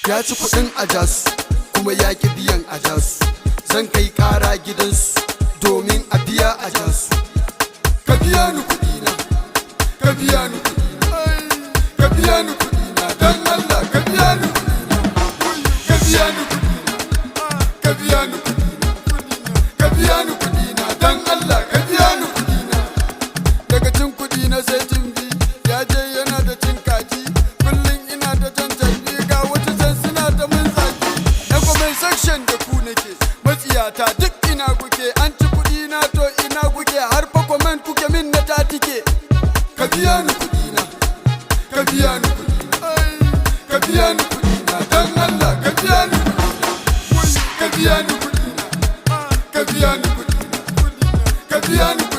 Ya ci kuɗin ajasu kuma ya ki biyan ajasu. Zan kai ƙara gidansu domin a biya ajasu. Ka biya ni kuɗina, ka biya ni kuɗina, ka biya ni kuɗina, don Allah ka biya ni kuɗina, ka biya ni kuɗina, ka biya ni kuɗina, ka biya ni kuɗina, don Allah ka biya ni kuɗina. Daga cin kuɗi na sai tumbi, ya je yana da cin kaji. Kullum ina da jan carbi, ga wata can suna ta mun zaki. Na comment section, da ku nake, matsiyata duk ina kuke? An ci kuɗi na, to ina kuke? Har fa comment kuke min na ta tike. Ka biya ni kuɗi na, ka biya ni kuɗi na, ka biya ni kuɗi na, don Allah ka biya ni kuɗi na, ka biya ni kuɗi na, ka biya ni kuɗi na, ka biya ni.